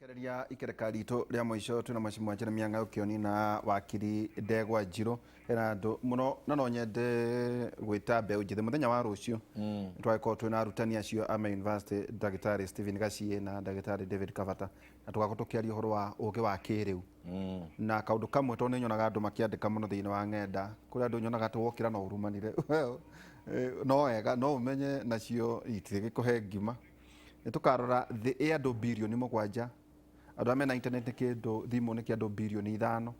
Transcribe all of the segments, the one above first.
Twarekereria ikereka ritũ rĩa mũico twĩna Mheshimiwa Jeremiah Ng'aũ Kĩoni na wakiri Ndegwa Njirũ. Hena andũ mũno na no nyende gwĩta mbeũ njĩthĩ mũthenya wa rũciũ twagĩkorwo twĩna arutani acio a ma university ndagĩtarĩ Stephen Gaciĩ na ndagĩtarĩ David Kabata na tũgakorwo tũkĩaria ũhoro wa ũgĩ wa kĩrĩu na kaũndũ kamwe tondũ nĩ nyonaga andũ makĩandĩka mũno thĩinĩ wa ng'enda kũrĩ andũ nyonaga atĩ wokĩra no ũrumanire. Well, no wega no ũmenye nacio itirĩgĩkũhe ngima. Nĩ tũkarora thĩ ĩ andũ 7 birioni, andũ arĩa mena internet nĩ kĩndũ thimũ nĩ kĩandũ 5 birioni, andũ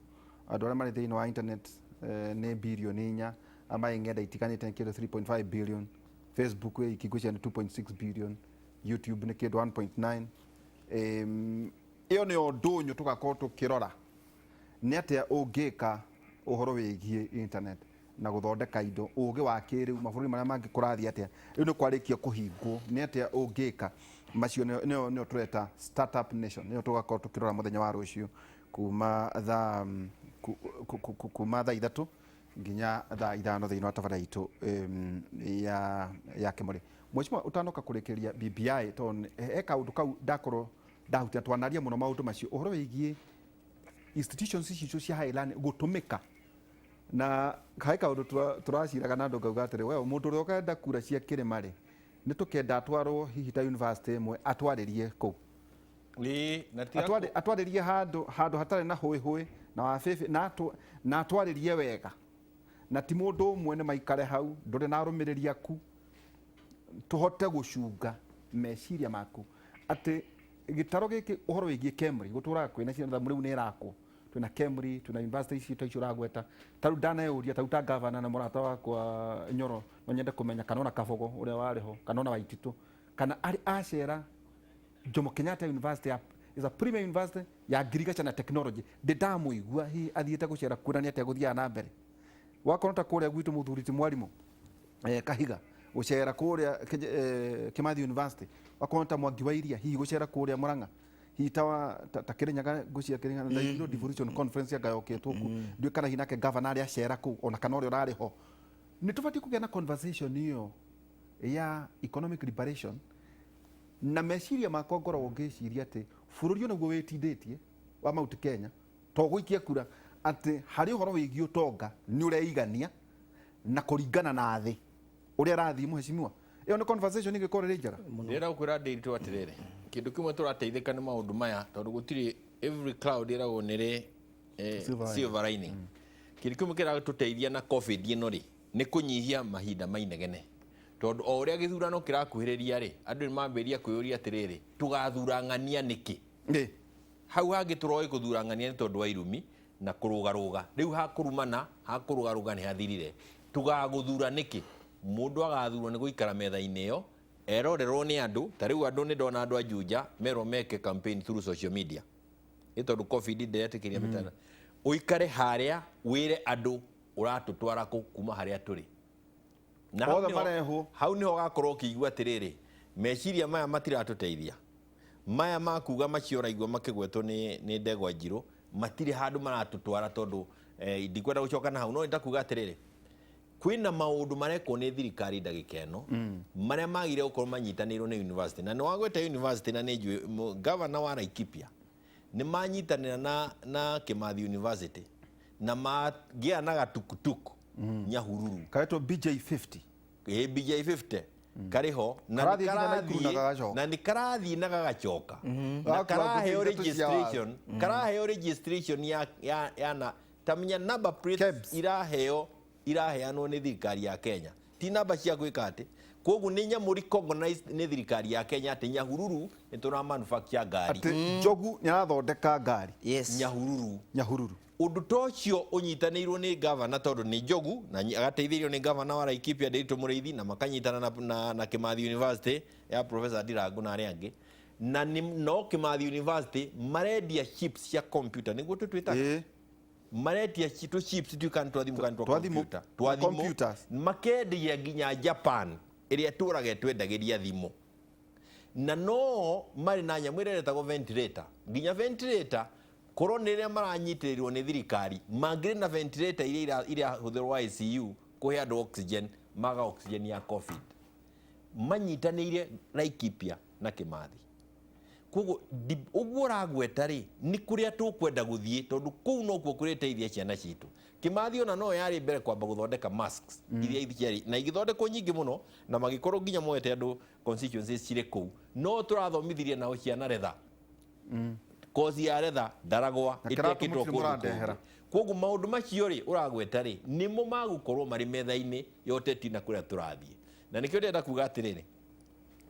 arĩa marĩ thĩinĩ wa internet nĩ 4 birioni, arĩa marĩ ng'enda itiganĩte nĩ kĩndũ 3.5 billion, Facebook ĩ iki ngwĩciria nĩ 2.6 billion, YouTube nĩ kĩndũ 1.9. Ĩyo nĩyo ndũnyũ tũgakorwo tũkĩrora nĩ atĩa ũngĩka ũhoro wĩgiĩ internet na gũthondeka indo, ũgĩ wa kĩrĩu, mabũrũri marĩa mangĩ kũrathiĩ atĩa, rĩu nĩ kwarĩkia kũhingwo, nĩ atĩa ũngĩka. Macio nĩyo tũreta Startup Nation, nĩyo tũgakorwo tũkĩrora mũthenya wa rũciũ kuma thaa 3 nginya thaa 5 thĩinĩ wa tabarĩra itũ ya Kĩmũrĩ. Mheshimiwa, ũtanoka kũrĩkĩrĩria BBI, tondũ he kaũndũ kau ndakorwo ndahutia, twanaria mũno maũndũ macio, ũhoro wĩgiĩ institutions ici cia higher learning gũtũmĩka na he kaũndũ tũraciraga na andũ ngauga atĩrĩ, we mũndũ ũrĩa ũkenda kura cia kĩrĩma rĩ, nĩ tũkenda atwarwo hihi ta university ĩmwe atwarĩrie kũu. Ĩĩ, na ti Atwarĩrie handũ hatarĩ na hũĩ hũĩ na wabĩbĩ na atwarĩrie wega na ti mũndũ ũmwe, nĩ maikare hau ndũrĩ na arũmĩrĩri aku, tũhote gũcunga meciria maku atĩ gĩtaro gĩkĩ ũhoro wĩgiĩ Kemri gũtũraga kwĩna ciana rĩu nĩ ĩrakwo, twĩna Kemri, twĩna university ici ta icio ũragweta. Ta rĩu ndaneyũria, ta rĩu ta gavana na mũrata wakwa Nyoro, no nyende kũmenya kana ona Kabogo ũrĩa warĩ ho kana ona Waititũ kana arĩ acera Jomo Kenyatta University ya, is a premier university ya agriculture na technology, ndĩ ndamũigua hihi athiĩte gũcera kuonania atĩa gũthiaga na mbere. Wakorwo ta kũrĩa gwitũ mũthuri ti mwarimũ Kahiga gũcera kũrĩa Kimathi University, wakorwo ta Mwangi wa Iria hihi gũcera kũrĩa Murang'a, hihi ta Kirinyaga, ngũcia Kirinyaga ndaiguire devolution conference anga yokĩtwo ku, ndiũĩ kana hihi nake governor arĩa acera kũu ona kana ũrĩa ũrarĩ ho. Nĩ tũbatiĩ kũgĩa na conversation ĩyo ya economic liberation na meciria makwa ngoragwo ngĩciria atĩ bũrũri ũyũ nĩguo wĩtindĩtie wa Mount Kenya to gũikia kura atĩ harĩ ũhoro wĩgiĩ ũtonga nĩ ũreigania na kũringana na thĩ ũrĩa arathiĩ. Mheshimiwa, ĩyo nĩ conversation ĩngĩkorwo ĩrĩ njega. Ndĩrenda gũkwĩra ndĩritũ atĩrĩrĩ, kĩndũ kĩmwe tũrateithĩka nĩ maũndũ maya tondũ gũtirĩ every cloud ĩragwo nĩ rĩ silver lining. Silver lining. Kĩndũ kĩmwe kĩratũteithia na COVID ĩno rĩ, nĩ kũnyihia mahinda ma inegene, tondũ o ũrĩa gĩthurano kĩrakuhĩrĩria rĩ, andũ nĩ mambĩrĩria kwĩyũria atĩrĩrĩ, tũgathura ng'ania nĩkĩ? Hau hangĩ tũroĩ gũthura ng'ania nĩ tondũ wa irumi na kũrũgarũga, rĩu ha kũrumana ha kũrũgarũga nĩ hathirire. Tũgagũthura nĩkĩ? Mũndũ agathurwo nĩ gũikara metha-inĩ ĩyo erorerwo nĩ andũ. Ta rĩu andũ nĩ ndona andũ a Juja merwo meke campaign through social media, nĩ tondũ COVID ndĩretĩkĩria mĩtandao. Ũikare harĩa wĩre andũ ũratũtwara kũ kuma harĩa tũrĩ na hau Othe marehwo. Hau niho ũgakorwo ũkĩigua atĩrĩrĩ, meciria maya matiratũteithia, maya makuga macio ũraigua makĩgwetwo nĩ Ndegwa Njirũ matirĩ handũ maratũtwara, tondũ ndikwenda gũcoka na hau, no nĩtakuga atĩrĩrĩ, kwĩna maũndũ marekwo nĩ thirikari ndagĩka ĩno marĩa magire gũkorwo manyitanĩirwo nĩ university, na nĩ wagweta university, na nĩ njũĩ governor wa Laikipia nĩ manyitanĩra na Kimathi University na magĩa na gatukutuku Nyahururu. Karetwo BJ50. Ĩ, BJ50 karĩ ho na nĩ Karathiĩ nginya Nakuru na karathiĩ gagacoka. Na nĩ karathiĩ na gagacoka na Gakua karaheo ngũkũ 3 cia waru. registration, karaheo registration ya na tamenya number plates. Kebs. Iraheo, iraheanwo nĩ thirikari ya Kenya, ti namba cia gwĩka atĩ koguo nĩ nyamũ recognized nĩ thirikari ya Kenya atĩ Nyahururu nĩ tũra manufacture ngari. Atĩ Njogu nĩ arathondeka ngari. Yes. Nyahururu. Nyahururu. Ũndũ ta ũcio ũnyitanĩirwo nĩ gavana, tondũ nĩ Njogu na agateithĩrĩrio nĩ gavana wa Laikipia Ndiritu Mũrĩithi, na makanyitana na Kimathi University ya Professor Ndirangu na arĩa angĩ, na nĩ, no Kimathi University marendia chips cia computer nĩguo tũtwĩtaga. Maretia tũ chips tuĩka nĩ twa thimũ kana nĩ twa Twa thimũ. computer, twa thimũ. Computers. Makendia nginya Japan ĩrĩa tũraga ĩtwendagĩria thimũ, na no marĩ na nyamũ ĩrĩa ĩretagwo ventilator, nginya ventilator korwo nĩ rĩrĩa maranyitĩrĩrwo nĩ thirikari mangĩrĩ na ventilator iria irahũthĩrwo ICU kũhe andũ oxygen, maga oxygen ya COVID. Manyitanĩire Laikipia na Kimathi. Koguo ũguo ũragweta rĩ, nĩ kũrĩa tũkwenda gũthiĩ, tondũ kũu nokuo kũrĩteithia ciana citũ. Kĩmathi ona no yarĩ mbere kwamba gũthondeka masks iria ciarĩ na igĩthondekwo nyingĩ mũno, na magĩkorwo nginya moete andũ constituencies cirĩ kũu, no tũrathomithirie nao ciana retha kozi ya retha ndaragwa Na kĩratũ ĩtekĩtwo mũtirĩ kũndũ mũrandehera. kũngĩ. Koguo maũndũ macio rĩ ũragweta rĩ, nĩmo magũkorwo marĩ metha-inĩ ya ũteti na kũrĩa tũrathiĩ. Na nĩkĩo ndĩrenda kuga atĩrĩrĩ,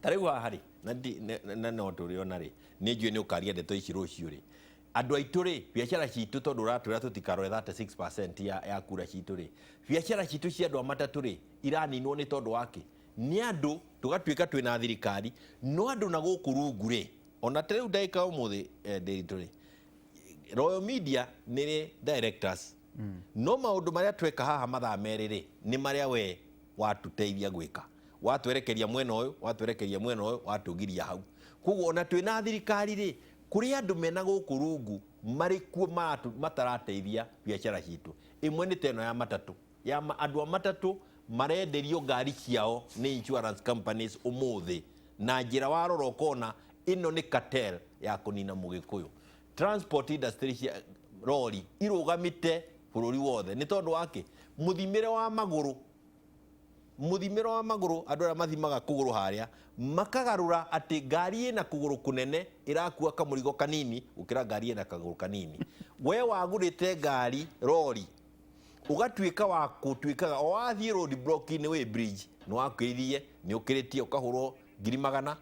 ta rĩu haha rĩ, na na no tũrĩona rĩ, nĩ njũĩ nĩ ũkaria ndeto ici rũciũ rĩ, andũ aitũ rĩ, biacara citũ, tondũ ũratwĩra tũtikarore 36% ya kura citũ rĩ, biacara citũ cia andũ a matatũ rĩ, iraninwo nĩ tondũ wa kĩ? Nĩ andũ tũgatuĩka twĩna thirikari, no andũ na gũkũ rungu rĩ, ona ta rĩu ndagĩka ũmũthĩ Ndĩritũ rĩ, Royal Media nĩ rĩ directors, no maũndũ marĩa tweka haha mathaa merĩ rĩ, nĩ marĩa we watuteithia gwĩka, watwerekeria mwena ũyũ, watwerekeria mwena ũyũ, watũgiria hau. Koguo ona twĩna thirikari rĩ, kũrĩ andũ mena gũkũ rungu marĩ kuo matarateithia biacara citũ. Ĩmwe nĩ ta ĩno ya matatũ ya andũ a matatũ marenderio ngari ciao nĩ insurance companies ũmũthĩ, na njĩra warora ũkona ĩno nĩ cartel ya kũnina mũgĩkũyũ. Transport industry cia rori irũgamĩte bũrũri wothe nĩ tondũ wa kĩ? Mũthimĩre wa magũrũ, mũthimĩre wa magũrũ, andũ arĩa mathimaga kũgũrũ harĩa makagarũra atĩ ngari ĩna kũgũrũ kũnene ĩrakua kamũrigo kanini gũkĩra ngari ĩna kagũrũ kanini. We wagũrĩte ngari rori ũgatuĩka wa gũtuĩkaga o wathiĩ road block-inĩ wĩ bridge nĩ wakĩririe nĩ ũkĩrĩtie ũkahũrwo 400,000,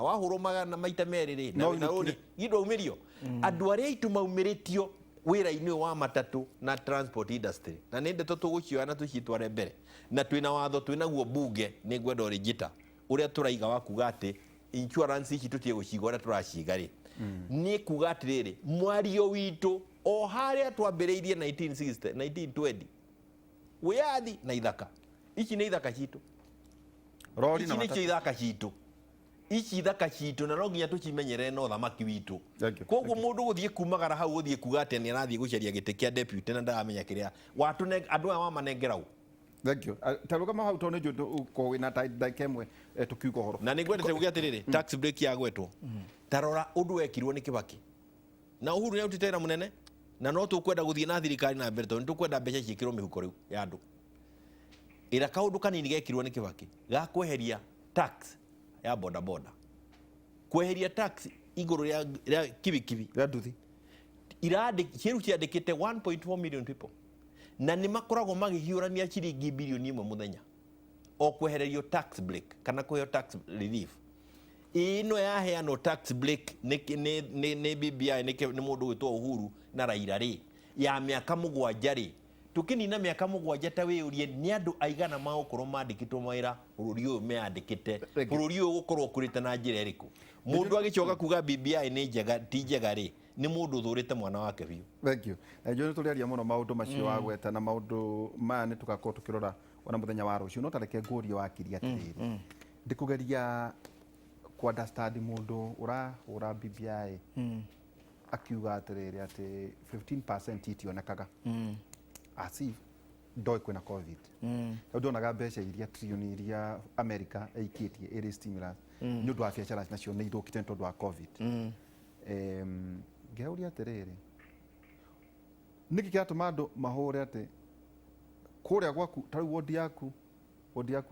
wahũrwo magana maita merĩ rĩ, na No wĩna ũinũkire. rũni githĩ waumĩrio. Andũ arĩa aitũ maumĩrĩtio wĩra-inĩ ũyũ wa matatũ na transport industry, na nĩ ndeto tũgũcioya na tũcitware mbere, na twĩna watho twĩnaguo bunge, nĩ ngwenda ũrĩnjĩta ũrĩa tũraiga wa kuga atĩ insurance ici tũtige gũciga ũrĩa tũraciga rĩ, nĩ kuga atĩrĩrĩ, mwario witũ o harĩa twambĩrĩirie 1960 1920 wĩyathi na ithaka ici nĩ ithaka citũ, rori ici na nĩcio matatũ. ithaka citũ, ici ithaka citũ, na no nginya tũcimenyerere na ũthamaki witũ. Thank you. Koguo mũndũ gũthiĩ kumagara hau gũthiĩ kuga atĩ nĩ arathiĩ gũcaria gĩtĩ kĩa deputy na ndaramenya kĩrĩa watũne andũ aya wamanengera ũ. Thank you. Ta rũgama hau tondũ nĩ njũĩ ũkorwo wĩna ndagĩka ĩmwe tũkiuga ũhoro. Na nĩ ngwendete kuga atĩrĩrĩ, tax break yagwetwo, ta rora ũndũ wekirwo nĩ Kibaki na Uhuru nĩ arutĩte wĩra mũnene, na no tũkwenda gũthiĩ na thirikari na mbere tondũ nĩ tũkwenda mbeca ciĩkĩrwo mĩhuko rĩu ya andũ. Ĩra kaũndũ kanini gekirwo nĩ Kibaki ga kweheria tax ya boda boda, kweheria tax igũrũ rĩa kibikibi, Rĩa nduthi. Ciĩru ciandĩkĩte 1.4 million people, na nĩ makoragwo magĩhiũrania ciringi bilioni 1 mũthenya o kwehererio tax break kana kũheo tax relief. Ĩno yaheanwo tax break nĩ BBI nĩ mũndũ gwĩtwo Uhuru na Raila rĩ, ya mĩaka 7 rĩ, tũkĩnina mĩaka 7, ta wĩyũrie nĩ andũ aigana magũkorwo mandĩkĩtwo mawĩra bũrũri ũyũ meyandĩkĩte, Thank you. bũrũri ũyũ gũkorwo ũkũrĩte na njĩra ĩrĩkũ? Mũndũ agĩcoka kuga BBI nĩ njega ti njega rĩ, nĩ mũndũ ũthũrĩte mwana wake biũ. Thank you. Na njũĩ nĩ tũrĩaria mũno maũndũ macio wagweta, na maũndũ maya nĩ tũgakorwo tũkĩrora ona mũthenya wa rũciũ. No ta reke ngũrie wakiri atĩrĩrĩ, ndĩkũgeria ku understand mũndũ ũrahũra BBI akiuga atĩrĩrĩ atĩ 15% itionekaga, as if ndoĩ kwĩna COVID. Rĩu ndonaga mbeca iria trilioni iria America ĩikĩtie ĩrĩ stimulus nĩ ũndũ wa biacara nacio nĩ ithũkĩte nĩ tondũ wa COVID. Ngeuria atĩrĩrĩ, nĩkĩ kĩratũma andũ mahũre atĩ kũrĩa gwaku, ta rĩu wodi yaku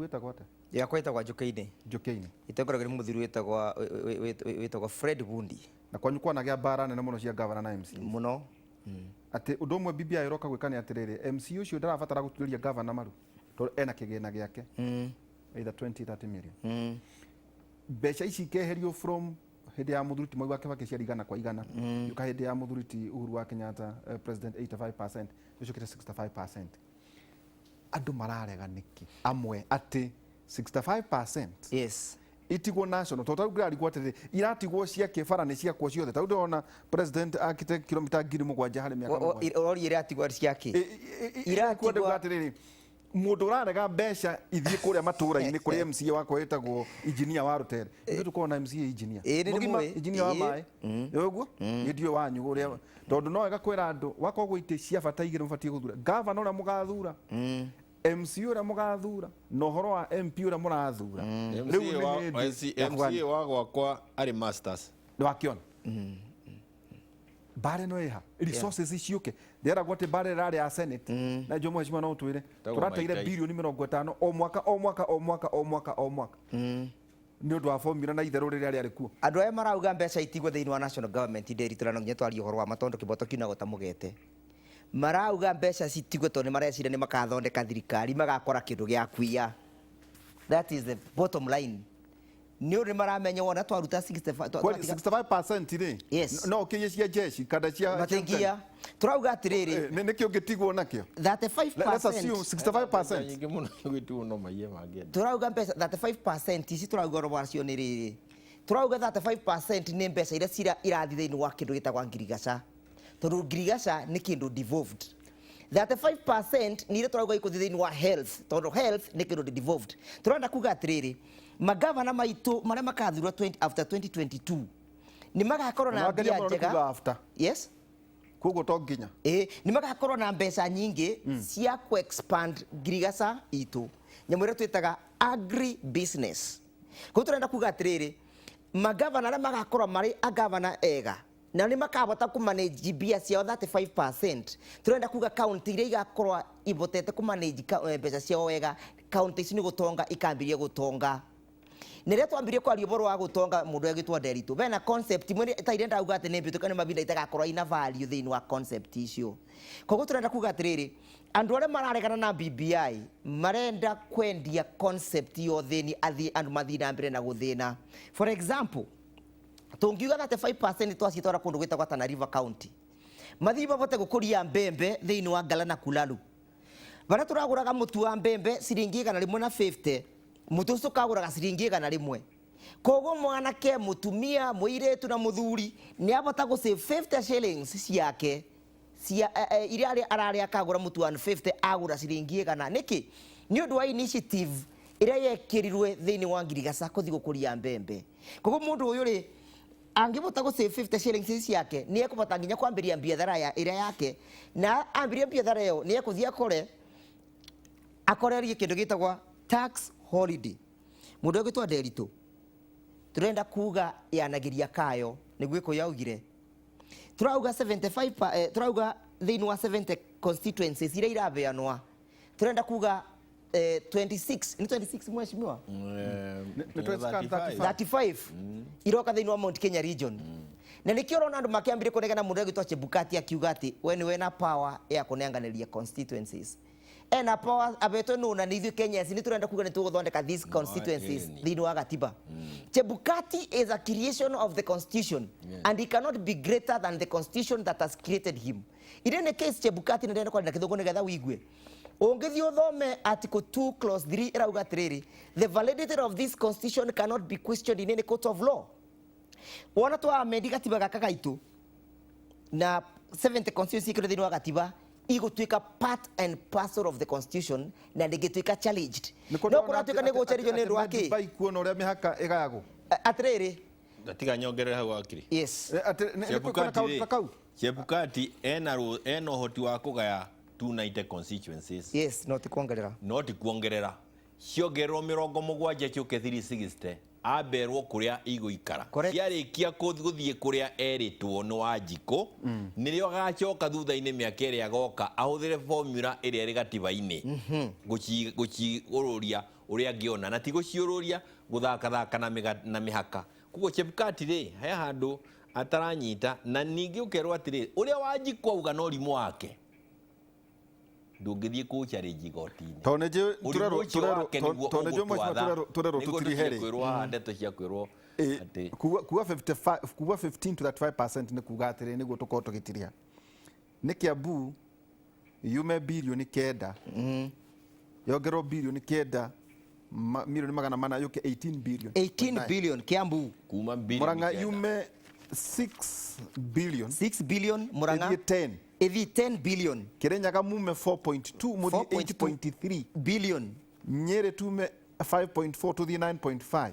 ĩtagwo atĩa? Yakwa ĩtagwa Njũkĩ-inĩ. Njũkĩ-inĩ. Ĩtongoragio nĩ mũthuri wĩtagwo Fred Bundi. Na kwanyu kwanagĩa mbara nene mũno cia gavana na MC. Mũno. Atĩ ũndũ ũmwe BBI ĩroka gwĩka nĩ atĩrĩrĩ, MC ũcio ndarabatara gũturĩria gavana maru tondũ ena kĩgĩna gĩake, either 20 30 million. Mbeca ici ikeherio from hĩndĩ ya mũthuri ti Mwai wa Kibaki ciarĩ 100%, yũka hĩndĩ ya mũthuri ti Uhuru wa Kenyatta, president, 85%, ĩcokete 65%. Andũ mararega nĩkĩ amwe atĩ 65% itigwo national? Tondũ tarĩu ndĩrarigwo atĩrĩrĩ, iratigwo cia kĩbara nĩ ciakwo ciothe? Tarĩu ndĩrona president akĩte kilomita 7,000 harĩ mĩaka 7. Ũroria ĩratigwo ciakĩ? Iratigwo atĩrĩrĩ, mũndũ ũrarega mbeca ithiĩ kũrĩa matũũra-inĩ kũrĩa MCA wakwa wĩtagwo engineer wa rũtere, ithuĩ tũkoragwo na MCA engineer Ĩĩ, nĩ mũgima, ndĩmũĩ. engineer wa maĩ ũguo niĩ ndiũĩ wanyu ũrĩa, tondũ no wega kwĩra andũ wakorwo itĩ cia bata igĩrĩ mũbatiĩ gũthura gavana ũrĩa mũgathura, MC ũrĩa mũgathura, na ũhoro wa MP ũrĩa mũrathura. Rĩu nĩ hĩndĩ ya MCA wa gwakwa arĩ masters. Nĩ wakiona mbara ĩno ĩha resources ciũke ndĩragwo atĩ mbara ĩrarĩ ya senate na njũ mheshimiwa no ũtwĩre Tagwo tũrateire Maitai. 50 bilioni o mwaka o mwaka o mwaka o mwaka o mwaka nĩ ũndũ wa formula na itherũ rĩrĩa rĩarĩ kuo. Andũ arĩa marauga mbeca itigwo thĩinĩ wa national government ndĩritũra no nginya twarie ũhoro wa ma tondũ kĩboto kiunagwo ta mũgete. Marauga mbeca citigwo tondũ nĩ mareciria nĩ makathondeka thirikari magakora kĩndũ gĩa kuiya. That is the bottom line. Nĩ ũndũ nĩ maramenya wona twaruta 65 Kweli twatiga- 65% rĩ Yes. no ũkĩiye cia jeshi kana cia matingia turauga atĩrĩrĩ. Nĩkĩ ũngĩtigwo nakĩo? Let's assume 35% 65%. Nyingĩ mũno gwĩtuo no maiye mangĩenda. Turauga mbeca 35% ici turauga ũhoro wacio nĩ rĩrĩ, turauga 35% nĩ mbeca iria irathi thĩinĩ wa kĩndũ gĩtagwa ngirigaca tondũ ngirigaca nĩ kĩndũ devolved. 35% nĩ iria turauga ikũthiĩ thĩinĩ wa health tondũ health nĩ kĩndũ devolved. Turenda kuga atĩrĩrĩ, magavana maitũ marĩa makathurwo 20 after 2022 nĩ magakorwo na Wangeria mbia mũno nĩ kuga njega. after. Yes. Koguo to nginya Ĩ nĩ magakorwo na mbeca nyingĩ cia ku expand ngirigaca itũ, nyamũ ĩrĩa twĩtaga agri business. Koguo tũrenda kuga atĩrĩrĩ, magavana arĩa magakorwo marĩ agavana ega na nĩ makahota kũ manage mbia ciao 35%, tũrenda kuga kaunti iria igakorwo ibotete kũ manage mbeca ciao wega, kaunti ici nĩ gũtonga ikambĩrĩria gũtonga. Na rĩrĩa twambirie kwaria ũhoro wa gũtonga mũndũ agĩtwo Nderitu bena concept imwe ta iria ndauga atĩ nĩ mbĩtũka nĩ mavinda itagakorwo ina value thĩinĩ wa concept icio. Koguo tũrenda kuga atĩrĩrĩ, andũ arĩa mararegana na BBI marenda kwendia concept ya ũthĩni andũ mathiĩ na mbere na gũthĩna. For example, tũngiuga 35% twacitwara kũndũ gwĩtagwo Tana River County, mathiĩ mabote gũkũria mbembe thĩinĩ wa Ngala na Kulalu barĩa tũragũraga mũtu wa mbembe ciringi 150, mũtu ũcio tũkagũraga ciringi 100. Koguo mwanake, mũtumia, mũirĩtu na mũthuri nĩ abota gũ save 50 shillings ciake cia iria ararĩa akagũra mũtu wa 150 agũra ciringi 100. Nĩkĩ? Nĩ ũndũ wa initiative ĩrĩa yekĩrirwe thĩinĩ wa ngirigaca kũthiĩ gũkũria mbembe. Koguo mũndũ ũyũ rĩ angĩbota gũ save 50 shillings ici ciake nĩ ekũbota nginya kwambĩrĩria biathara ya ĩrĩa yake, na ambĩrĩria biathara ĩyo nĩ ekũthiĩ akorerie kĩndũ gĩtagwa tax holiday. Mũndũ ũgĩtwo Nderitu turenda kuga yanagiria kayo nĩguo Gĩkũyũ yaugire. Turauga 75 turauga thĩinĩ wa 70 constituencies iria irabeanwa, turenda kuga 26 nĩ 26 mheshimiwa? Nĩ 35. 35 iroka thĩinĩ wa Mount Kenya region. Na nĩkĩo ũrona andũ makĩambire kũnegena mũndũ agĩtwo Chebukati akiuga atĩ we nĩwe na power ya kũnenganĩria constituencies, ena power abetwe nũ na nĩ ithuĩ Kenyans nĩ tũrenda kuga nĩ tũgũthondeka these constituencies ĩni. Thĩinĩ wa gatiba. Chebukati is a creation of the constitution and he cannot be greater than the constitution that has created him. In any case, Chebukati nĩ ndĩrenda kwaria na Gĩthũngũ nĩgetha ũigue. Ũngĩthiĩ ũthome article 2 clause 3 ĩrauga atĩrĩrĩ, the validity of this constitution cannot be questioned in any court of law. Wona twamendi gatiba gaka gaitũ na 70 constituency ikĩrwo thĩinĩ wa gatiba igũtuĩka part and parcel of the constitution na ndĩngĩtuĩka challenged. No kũratuĩka nĩ gũcharĩrio nĩ ũndũ wa kĩ? Dubai kuona ũrĩa mĩhaka ĩgayagwo. Atĩrĩrĩ. Tiga nyongerere hau akiri. Yes. Atĩ nĩ kwĩna kaũndũ ta kau. Chebukati ena ũhoti wa kũgaya 290 constituencies. Yes, no ti kuongerera. No ti kuongerera. Ciongererwo 70 ciũke 360 amberwo kũrĩa igũikara. Correct. Ciarĩkia gũthiĩ kũrĩa erĩtwo nĩ Wanjikũ nĩrĩo agacoka thutha-inĩ mĩaka ĩrĩa agoka ahũthĩre formula ĩrĩa ĩrĩ gatiba-inĩ gũciũrũria ũrĩa angĩona na ti gũciũrũria gũthakathaka na mĩhaka. Koguo Chebukati rĩ he handũ ataranyita na ningĩ ũkerwo atĩrĩ ũrĩa Wanjikũ auga no ũrimũ wake ndũngĩthiĩ kũchallenge igoti-inĩ. Tondũ nĩ njũĩ Ũrimũ ũcio wake nĩguo tondũ nĩ njũĩ mheshimiwa ũgũtwatha, tũrerwo nĩguo tũtirihe tũtige rĩ. kwĩrwo haha ndeto cia kwĩrwo atĩ Kuga 55 kuga 15 to 35% nĩ kuga atĩrĩ nĩguo tũkorwo tũgĩtiriha nĩ Kiambu yume 9 bilioni yongererwo 9 bilioni 400 milioni yũke 18 billion. 18 billion Kiambu. Kuma bilioni Murang'a 9. yume 6 billion. 6 billion Murang'a. Ĩthiĩ 10. Ĩthiĩ 10 billion. Kirinyaga mume 4.2 mũthiĩ 4.2 8.3 billion. Nyeri tume 5.4 tuthiĩ 9.5.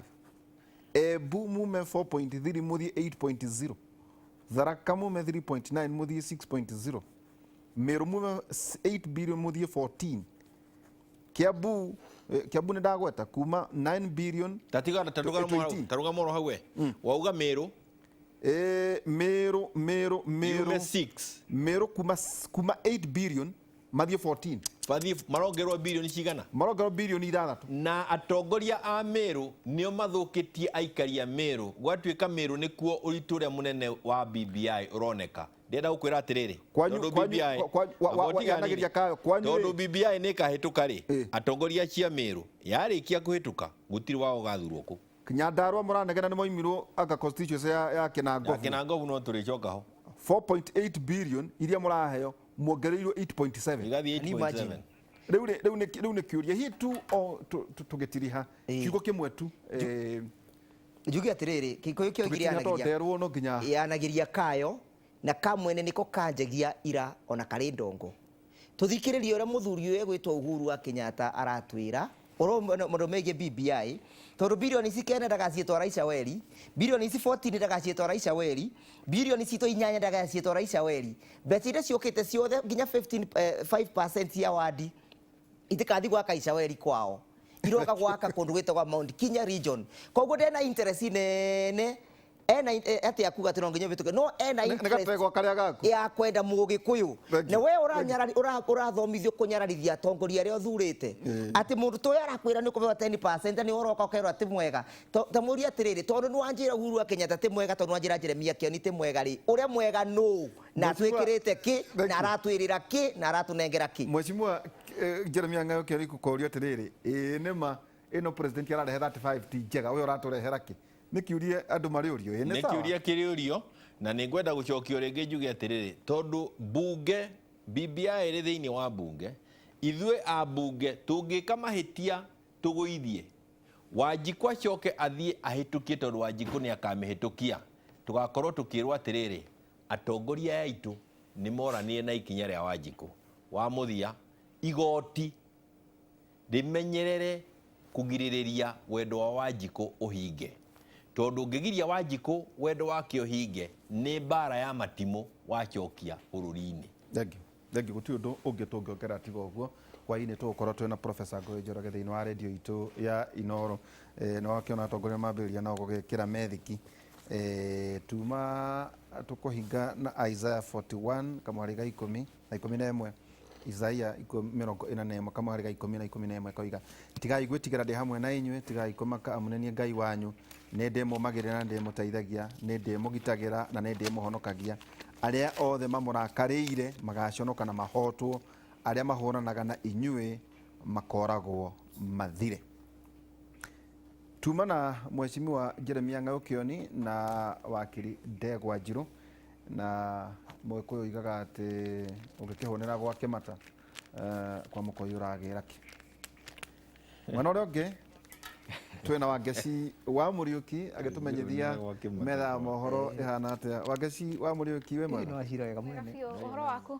Embu mume 4.3 mũthiĩ 8.0. Tharaka mume 3.9 mũthiĩ 6.0. Meru mume 8 billion mũthiĩ 14. Kiambu Kiambu nĩ ndagweta kuma 9 billion Tatiga to 18. tarũgama oro hau we wauga Meru. Meru Meru Meru Yume 6. Meru kuma 8 billion mathiĩ 14. Bathiĩ marongerwo bilioni cigana? Marongerwo bilioni ithathatũ. Na atongoria a Meru nĩo mathũkĩtie aikari a Meru. Gwatuĩka Meru nĩkuo ũritũ ũrĩa mũnene wa BBI ũroneka. Ndĩrenda gũkwĩra atĩrĩrĩ, tondũ BBI yanagĩria kayo kwanyu tondũ BBI nĩ ĩkahĩtũka rĩ, atongoria acio a Meru yarĩkia kũhĩtũka gũtirĩ wao ũgathurwo kũ. Nyandarua mũranegena nĩ moimirwo anga constituency ya Kinangofu. Ya Kinangofu no tũrĩcoka ho. 4.8 billion iria mũraheo muongereirwo 8.7. Igathiĩ 8.7. Rĩu nĩ kĩũria hihi tu o tũgĩtiriha kiugo kĩmwe tu. Njuge atĩrĩrĩ, Gĩkũyũ kĩoigire yanagiria kayo na kamwene nĩko kanjagia ira ona karĩ ndongo. Tũthikĩrĩrie ũrĩa mũthuri ũyũ egwĩtwo Uhuru wa Kenyatta aratwĩra ũrĩa megiĩ BBI, tondũ bilioni ici 9 ndagaciĩtwara Icaweri, bilioni ici 14 ndagaciĩtwara Icaweri, bilioni citũ 8 ndagaciĩtwara Icaweri. Mbeca iria ciũkĩte ciothe nginya 5% ya wadi itikathi gwaka Icaweri kwao, iroka gwaka kũndũ gwĩtagwo Mount Kenya region. Koguo ndena interest nene ena ati akuga ati no nginya bituke no ena interest ya kwenda mugikuyu na we uranyarari urathomithio kunyararithia atongoria aria uthurite ati mundu to arakwira ni kubewa 10% ni uroka ukerwo ati mwega ta muria atiriri tondu ni wanjira Uhuru wa Kenyatta ti mwega tondu wanjira Jeremia Kioni ti mwega ri uria mwega no na twikirite ki na aratwirira ki na aratunengera ki. Mheshimiwa Jeremia Ng'ayo Kioni kukoria atiriri ĩ nĩma ĩno president ararehe 35 ti njega uyu araturehera ki? Nĩ kĩũria andũ marĩũrio. Nĩ kĩũria kĩrĩũrio na nĩ ngwenda gũcokio rĩngĩ njuge atĩrĩrĩ, tondũ bunge BBI ĩrĩ thĩinĩ wa bunge, ithuĩ a bunge tũngĩka mahĩtia tũgũithie Wanjikũ acoke athiĩ ahĩtũkie, tondũ Wanjikũ nĩ akamĩhĩtũkia, tũgakorwo tũkĩrwo atĩrĩrĩ, atongoria aya aitũ nĩ moranire na ikinya rĩa Wanjikũ. Wa mũthia, igoti rĩmenyerere kũgirĩrĩria wendo wa Wanjikũ ũhinge, tondũ ũngĩgiria Wanjikũ wendo wake ũhinge nĩ mbara ya matimũ wacokia bũrũri-inĩ. Thengiũ, thengiũ. Gũtirĩ ũndũ ũngĩ tũngĩongerera tiga ũguo. Hwaĩ-inĩ tũgũkorwo twĩna Professor Ngũgĩ Njoroge thĩinĩ wa redio itũ ya Inooro. Nĩ wakĩona atongoria mambĩrĩria nao gũgĩkĩra methiki. Tuma tũkũhinga na Isaiah 41 kamũhari ga 10 na 11. Isaiah 41 kamũhari ga 10 na 11 koiga, tigai gwĩtigĩra ndĩ hamwe na inyuĩ, tigai kũmaka amu nĩ niĩ Ngai wanyu, nĩ ndĩmũmagĩrĩra na ndĩmũteithagia, nĩ ndĩmũgitagĩra na nĩ ndĩmũhonokagia. Arĩa othe mamũrakarĩire magaconoka na mahotwo, arĩa mahũranaga na inyuĩ makoragwo mathire. Tuma na Mheshimiwa Jeremia Ng'ayo Kioni na wakiri Ndegwa Njirũ, na Mũgĩkũyũ oigaga atĩ ũngĩkĩhũnĩra gwa kĩmata kwa mũkũyũ ũragĩra kĩ. Mwena ũrĩa ũngĩ twĩna Wangeci wa Mũriũki agĩtũmenyithia metha ya mohoro ĩhana atĩa. Wangeci wa Mũriũki, wĩ mwega? Ũhoro waku?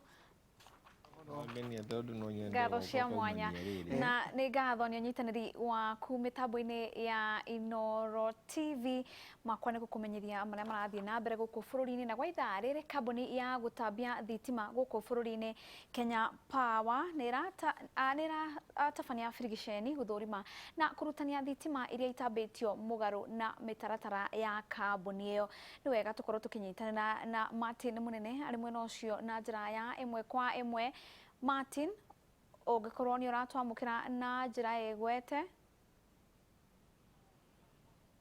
Ngatho cia mwanya na nĩ ngatho nĩ ũnyitanĩri waku mĩtambo-inĩ ya Inooro TV. Makwa nĩ gũkũmenyithia marĩa marathiĩ na mbere gũkũ bũrũri-inĩ, na gwa ithaa rĩrĩ kambuni ya gũtambia thitima gũkũ bũrũri-inĩ Kenya Power nĩ ĩratabania birigiceni gũthũrima na kũrutania thitima iria itambĩtio mũgarũ na mĩtaratara ya kambuni ĩyo. Nĩ wega tũkorwo tũkĩnyitanĩra na Martin Mũnene arĩ mwena ũcio na njĩra ya ĩmwe kwa ĩmwe. Martin, ũngĩkorwo nĩ ũratwamũkĩra na njĩra ĩgwete.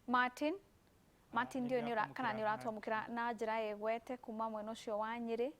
Martin, Martin ndiũĩ nĩ kana nĩ ũratwamũkĩra na njĩra ĩgwete kuma mwena ũcio wa Nyĩrĩ.